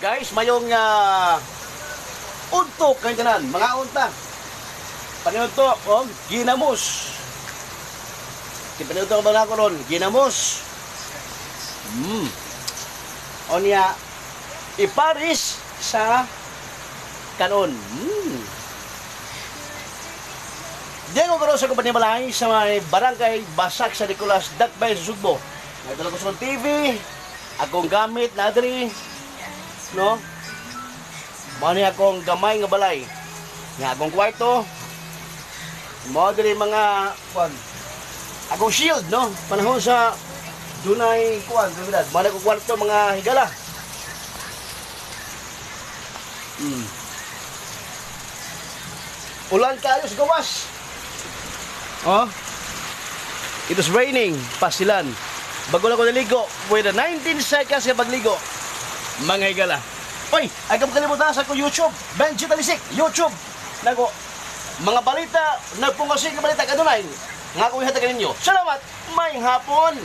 Guys, mayong udto kay tanan, mga unta. Paniudto og ginamos. Paniudto ba nako ron? Ginamos. Onya iparis sa kanon. Diyan ko karon sa kumpanya balay sa may barangay Basak sa Nicolas, Dakbay, Sugbo. Nagdala ko sa TV, akong gamit na diri, no? Mao ni akong gamay nga balay. Nga akong kwarto. Mao diri mga kuan. Akong shield, no? Panahon sa dunay kuan, prioridad. Mao na akong kwarto, mga higala. Ulan kaayo sa gawas. Oh. It was raining, Pasilan. Bago lang ko naligo, with a 19 seconds ka pagligo. Mga higala. Oy, ay kang kalimutan sa akong YouTube, Benji Talisik, YouTube. Nago, mga balita, nagpungasi nga balita kadunay. Nga ko ihatag ninyo. Salamat, may hapon.